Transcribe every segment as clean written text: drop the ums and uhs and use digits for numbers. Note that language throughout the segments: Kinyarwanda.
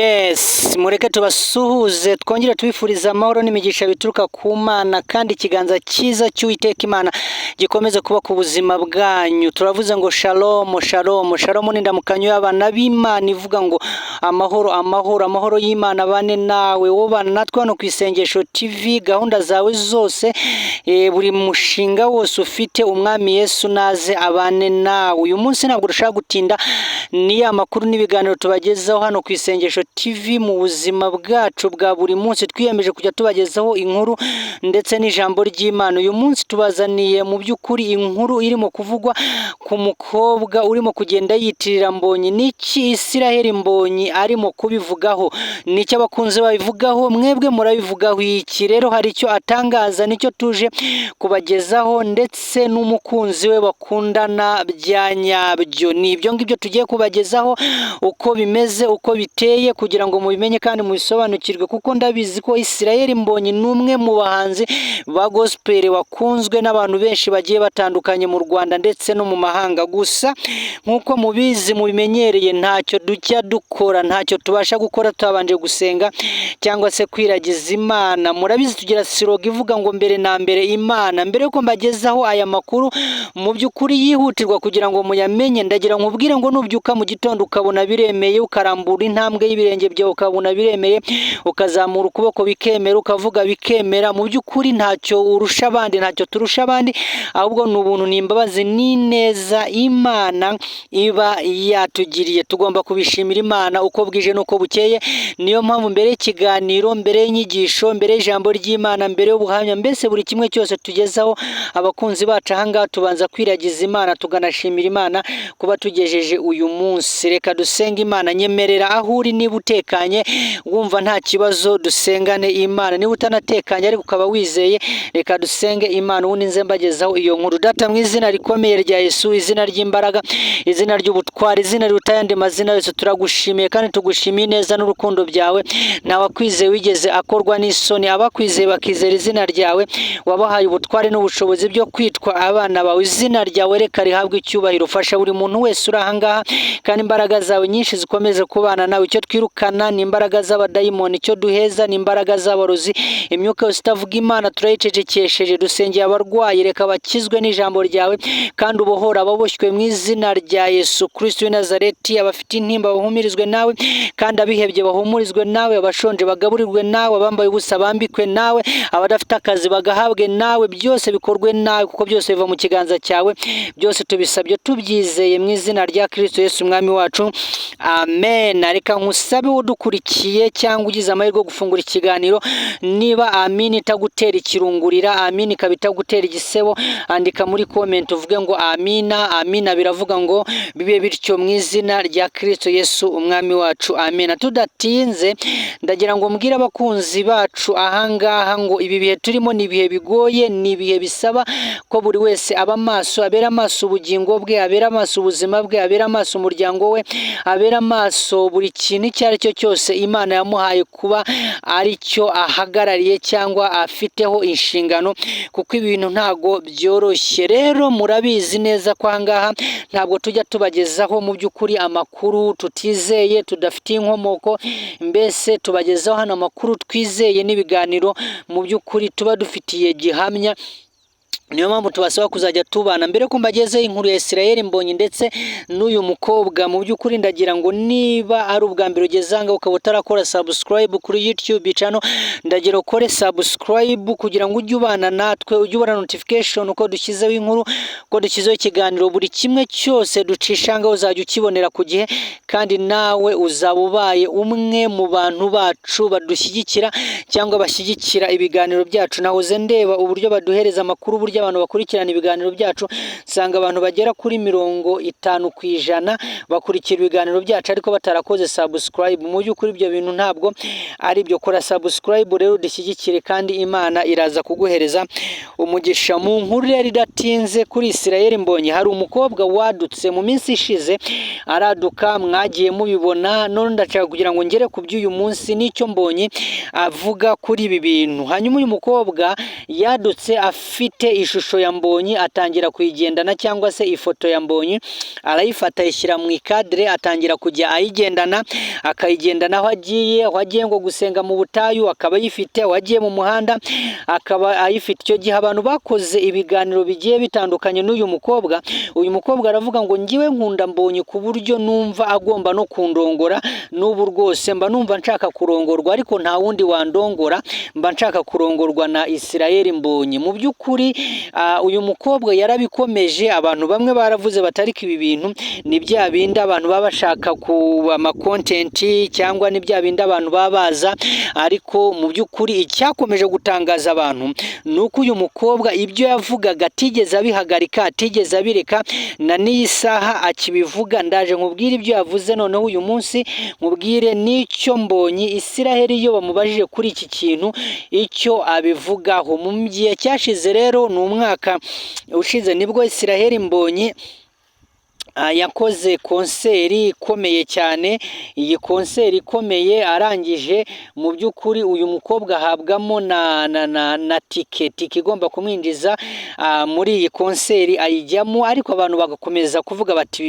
Yes, mureke tubasuhuze, twongere tubifuriza amahoro n'imigisha bituruka ku Mana, kandi ikiganza cyiza cy'Uwiteka Imana gikomeze kuba ku buzima bwanyu. Turavuze ngo shalom, shalom, shalom. Ni indamukanyo y'abana b'Imana ivuga ngo amahoro, amahoro, amahoro y'Imana bane nawe. Wowe natwe hano ku Isengesho TV, gahunda zawe zose, buri mushinga wose ufite, Umwami Yesu naze abane nawe. Uyu munsi ntabwo dushaka gutinda, ni ya makuru n'ibiganiro tubagezaho hano ku Isengesho TV. Mu buzima bwacu bwa buri munsi twiyemeje kujya tubagezaho inkuru ndetse n'ijambo ry'Imana. Uyu munsi tubazaniye mu by'ukuri inkuru irimo kuvugwa ku mukobwa urimo kugenda yitirira Mbonyi. Niki Israel Mbonyi arimo kubivugaho? Nicyo abakunzi babivugaho? Mwebwe murabivugaho iki? Rero hari icyo atangaza, nicyo tuje kubagezaho, ndetse n'umukunzi we bakundana bya nyabyo. Ni ibyo ngibyo tugiye kubagezaho, uko bimeze, uko biteye, kugira ngo mubimenye kandi mubisobanukirwe, kuko ndabizi ko Israel Mbonyi ni umwe mu bahanzi ba gospel wakunzwe n'abantu benshi bagiye batandukanye mu Rwanda ndetse no mu mahanga. Gusa nk'uko mubizi, mubimenyereye, ntacyo dujya dukora, ntacyo tubasha gukora tutabanje gusenga cyangwa se kwiragiza Imana. Murabizi, tugira slogan ivuga ngo mbere na mbere Imana. Mbere yuko mbagezaho aya makuru mu by'ukuri yihutirwa kugira ngo muyamenye, ndagira nkubwire ngo nubyuka mu gitondo ukabona biremeye, ukarambura intambwe y'ibirenge byawe ukabona biremeye, ukazamura ukuboko bikemera, ukavuga bikemera, mu by'ukuri ntacyo urusha abandi, ntacyo turusha abandi, ahubwo ni ubuntu, ni imbabazi n'ineza Imana iba yatugiriye. Tugomba kubishimira Imana uko bwije n'uko bukeye. Niyo mpamvu mbere y'ikiganiro, mbere y'inyigisho, mbere y'ijambo ry'Imana, mbere y'ubuhamya, mbese buri kimwe cyose tugezaho abakunzi bacu ahangaha, tubanza kwiragiza Imana, tukanashimira Imana kuba tugejeje uyu munsi. Reka dusenge Imana. Nyemerera aho uri, niba utekanye, wumva nta kibazo, dusengane Imana. Niba utanatekanye ariko ukaba wizeye, reka dusenge Imana, ubundi nze mbagezaho iyo nkuru. Data, mu izina rikomeye rya Yesu, izina ry'imbaraga, izina ry'ubutwari, izina riruta ayandi mazina yose, turagushimiye kandi tugushimiye neza n'urukundo byawe. Ntawakwizeye wigeze akorwa n'isoni. Abakwizeye bakizera izina ryawe, wabahaye ubutware n'ubushobozi byo kwitwa abana bawe. Izina ryawe reka rihabwe icyubahiro. Fasha buri muntu wese uri ahangaha, kandi imbaraga zawe nyinshi zikomeze kubana nawe. Icyo twirukana ni imbaraga z'abadayimoni, icyo duheza ni imbaraga z'abarozi. Imyuka yose itavuga Imana turayicecekesheje. Dusengeye abarwayi, reka bakizwe n'ijambo ryawe, kandi ubohora ababoshywe mu izina rya Yesu Kristo w'i Nazareti. Abafite intimba bahumirizwe nawe, kandi abihebye bahumurizwe nawe, abashonje bagaburirwe nawe, abambaye ubusa bambikwe nawe, abadafite akazi bagahabwe nawe. Byose bikorwe nawe, kuko byose biva mu kiganza cyawe. Byose tubisabye tubyizeye mu izina rya Kristo Yesu Umwami wacu, amen. Reka nkusabe, udukurikiye cyangwa ugize amahirwe yo gufungura ikiganiro, niba amin itagutera ikirungurira, amin ikaba itagutera igisebo, andika muri comment uvuge ngo amina, amina. Biravuga ngo bibe bityo mu izina rya Kristo Yesu Umwami wacu, amina. Tudatinze, ndagira ngo mbwire abakunzi bacu ahangaha ngo ibi bihe turimo ni ibihe bigoye, ni ibihe bisaba ko buri wese aba maso, abera amaso ubugingo bwe, abera amaso ubuzima bwe, abera amaso umuryango we, abera amaso buri kintu icyo ari cyo cyose Imana yamuhaye kuba ari cyo ahagarariye cyangwa afiteho inshingano, kuko ibintu ntago byoroshye. Rero murabizi neza ko ahangaha ntabwo tujya tubagezaho mu by'ukuri amakuru tutizeye, tudafitiye inkomoko. Mbese tubagezaho hano amakuru twizeye n'ibiganiro mu by'ukuri tuba dufitiye gihamya. Niyo mpamvu tubasaba kuzajya tubana. Mbere ko mbagezeho inkuru ya Israel Mbonyi ndetse n'uyu mukobwa, mu by'ukuri ndagira ngo niba ari ubwa mbere ugeze aha ngaha ukaba utarakora subscribe kuri YouTube channel, ndagira ukore subscribe kugira ngo ujye ubana natwe, ujye ubona notification uko dushyizeho inkuru, uko dushyizeho ikiganiro. Buri kimwe cyose ducisha ngaho uzajya ukibonera ku gihe, kandi nawe uzaba ubaye umwe mu bantu bacu badushyigikira cyangwa bashyigikira ibiganiro byacu. Nahoze ndeba uburyo baduhereza amakuru, uburyo abantu bakurikirana ibiganiro byacu, nsanga abantu bagera kuri 50% bakurikira ibiganiro byacu ariko batarakoze subscribe. Mu by'ukuri ibyo bintu ntabwo ari byo. Kora subscribe rero udushyigikire, kandi Imana iraza kuguhereza umugisha. Mu nkuru rero idatinze kuri Israel Mbonyi, hari umukobwa wadutse mu minsi ishize, araduka, mwagiye mubibona. None ndashaka kugira ngo ngere ku by'uyu munsi n'icyo Mbonyi avuga kuri ibi bintu. Hanyuma uyu mukobwa yadutse afite Ishusho ya Mbonyi atangira kuyigendana, cyangwa se ifoto ya Mbonyi arayifata, ayishyira mu ikadire, atangira kujya ayigendana, akayigendana aho agiye ngo gusenga mu butayu akaba ayifite, aho agiye mu muhanda akaba ayifite. Icyo gihe abantu bakoze ibiganiro bigiye bitandukanye n'uyu mukobwa. Uyu mukobwa aravuga ngo: "Ngiwe nkunda Mbonyi ku buryo numva agomba no kundongora. N'ubu rwose mba numva nshaka kurongorwa, ariko nta wundi wandongora, mba nshaka kurongorwa na Israel Mbonyi." Mu by'ukuri uyu mukobwa yarabikomeje. Abantu bamwe baravuze batariko ibi bintu ni bya bindi abantu baba bashaka ku ama content, cyangwa ni bya bindi abantu baba baza. Ariko mu by'ukuri icyakomeje gutangaza abantu ni uko uyu mukobwa ibyo yavugaga atigeze abihagarika, atigeze abireka, na n'iyi saha akibivuga. Ndaje nkubwire ibyo yavuze noneho uyu munsi, nkubwire n'icyo Mbonyi Israel, iyo bamubajije kuri iki kintu, icyo abivugaho. Mu gihe cyashize rero, ni umwaka ushize, nibwo Israel Mbonyi yakoze concert ikomeye cyane. Iyi concert ikomeye arangije, mu by'ukuri uyu mukobwa ahabwamo na tike igomba kumwinjiza muri iyi concert, ayijyamo. Ariko abantu bagakomeza kuvuga bati: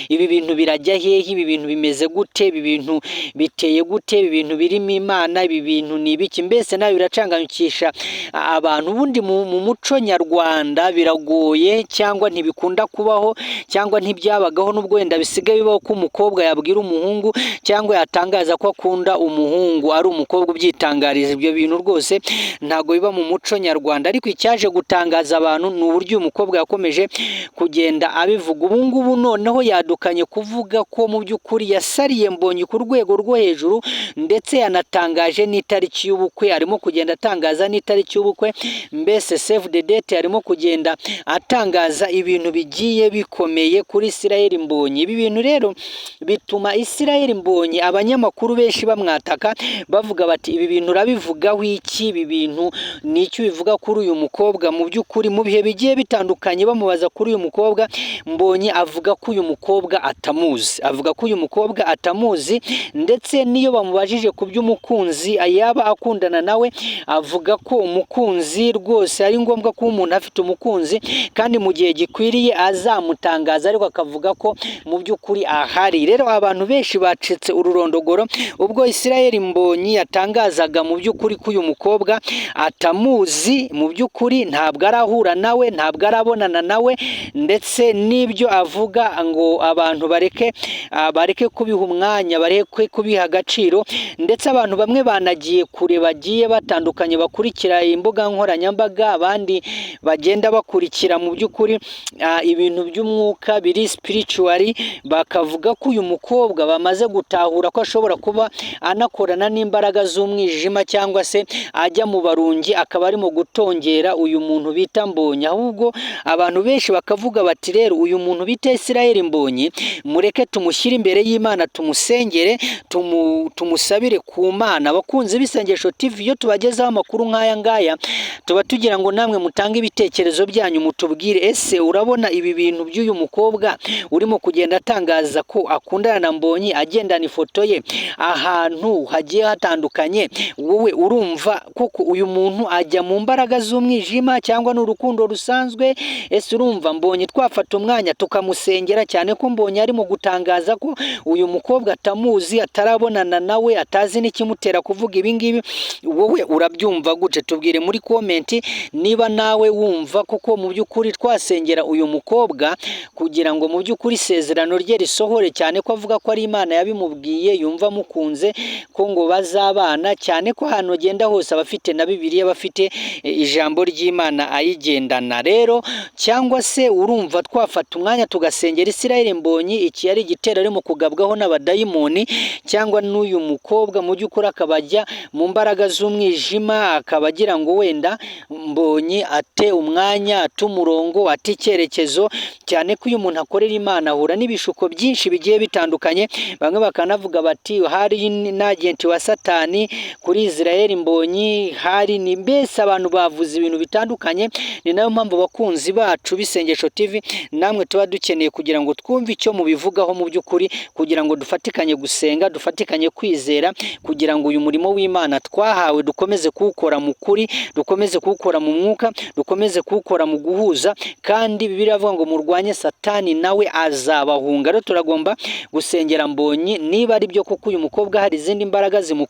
Ibi bintu birajya hehe? Ibi bintu bimeze gute? Ibi bintu biteye gute? Ibi bintu birimo Imana? Ibi bintu ni ibiki?" Mbese nawe biracanganyukisha abantu. Ubundi mu muco nyarwanda biragoye, cyangwa ntibikunda kubaho, cyangwa ntibyabagaho, n'ubwo wenda bisigaye bibaho, ko umukobwa yabwira umuhungu cyangwa yatangaza ko akunda umuhungu, ari umukobwa ubyitangarije. Ibyo bintu rwose ntabwo biba mu muco nyarwanda. Ariko icyaje gutangaza abantu ni uburyo uyu mukobwa yakomeje kugenda abivuga. Ubu ngubu noneho yadukanye kuvuga ko mu by'ukuri yasariye Mbonyi ku rwego rwo hejuru, ndetse yanatangaje n'itariki y'ubukwe. Arimo kugenda atangaza n'itariki y'ubukwe, mbese save the date. Arimo kugenda atangaza ibintu bigiye bikomeye kuri Israel Mbonyi. Ibi bintu rero bituma Israel Mbonyi abanyamakuru benshi bamwataka, bavuga bati: "Ibi bintu urabivugaho iki? Ibi bintu ni icyo ubivuga kuri uyu mukobwa?" Mu by'ukuri mu bihe bigiye bitandukanye bamubaza kuri uyu mukobwa Mbonyi, avuga ko uyu mukobwa atamuzi, avuga ko uyu mukobwa atamuzi. Ndetse n'iyo bamubajije ku by'umukunzi yaba akundana nawe, avuga ko umukunzi rwose ari ngombwa kuba umuntu afite umukunzi, kandi mu gihe gikwiriye azamutangaza, ariko akavuga ko mu by'ukuri ahari. Rero abantu benshi bacitse ururondogoro ubwo Israel Mbonyi yatangazaga mu by'ukuri ko uyu mukobwa atamuzi, mu by'ukuri ntabwo arahura nawe, ntabwo arabonana nawe. Ndetse n'ibyo avuga ngo abantu bareke kubiha umwanya, bareke kubiha agaciro. Ndetse abantu bamwe banagiye kure, bagiye batandukanye, bakurikira imbuga nkoranyambaga, abandi bagenda bakurikira mu by'ukuri ibintu by'umwuka biri spiritual, bakavuga ko uyu mukobwa bamaze gutahura ko ashobora kuba anakorana n'imbaraga z'umwijima, cyangwa se ajya mu barungi akaba arimo gutongera uyu muntu bita Mbonyi. Ahubwo abantu benshi bakavuga bati: "Rero uyu muntu bita Israel Mbonyi, mureke tumushyire imbere y'Imana, tumusengere, tumusabire ku Mana." Abakunzi b'Isengesho TV, iyo tubagezaho amakuru nk'aya ngaya, tuba tugira ngo namwe mutange ibitekerezo byanyu, mutubwire: ese urabona ibi bintu by'uyu mukobwa urimo kugenda atangaza ko akundana na Mbonyi, agendana ifoto ye ahantu hagiye hatandukanye, wowe urumva koko uyu muntu ajya mu mbaraga z'umwijima, cyangwa ni urukundo rusanzwe? Ese urumva Mbonyi twafata umwanya tukamusengera, cyane ko Mbonyi arimo gutangaza ko uyu mukobwa atamuzi, atarabonana nawe, atazi n'ikimutera kuvuga ibi ngibi? Wowe urabyumva gute? Tubwire muri comment niba nawe wumva koko mu by'ukuri twasengera uyu mukobwa kugira ngo mu by'ukuri isezerano rye risohore, cyane ko avuga ko ari Imana yabimubwiye, yumva amukunze, ko ngo bazabana, cyane ko ahantu agenda hose aba afite na Bibiliya, aba afite ijambo ry'Imana ayigendana. Rero cyangwa se urumva twafata umwanya tugasengera Israel Mbonyi, iki yari igitero arimo kugabwaho n'abadayimoni, cyangwa n'uyu mukobwa mu by'ukuri akaba ajya mu mbaraga z'umwijima, akaba agira ngo wenda Mbonyi ate umwanya, ate umurongo, ate icyerekezo, cyane ko uyu muntu umuntu akorera Imana ahura n'ibishuko byinshi bigiye bitandukanye. Bamwe bakanavuga bati hari n'agent wa Satani kuri Israel Mbonyi, hari ni mbese abantu bavuze ibintu bitandukanye. Ni nayo mpamvu, abakunzi bacu b'Isengesho TV, namwe tuba dukeneye kugira ngo twumve icyo mubivugaho mu by'ukuri, kugira ngo dufatikanye gusenga, dufatikanye kwizera, kugira ngo uyu murimo w'Imana twahawe dukomeze kuwukora mu kuri, dukomeze kuwukora mu mwuka, dukomeze kuwukora mu guhuza. Kandi Bibiliya iravuga ngo murwanye Satani nawe azabahunga. Rero turagomba gusengera Mbonyi niba ari byo kuko uyu mukobwa hari izindi mbaraga zimu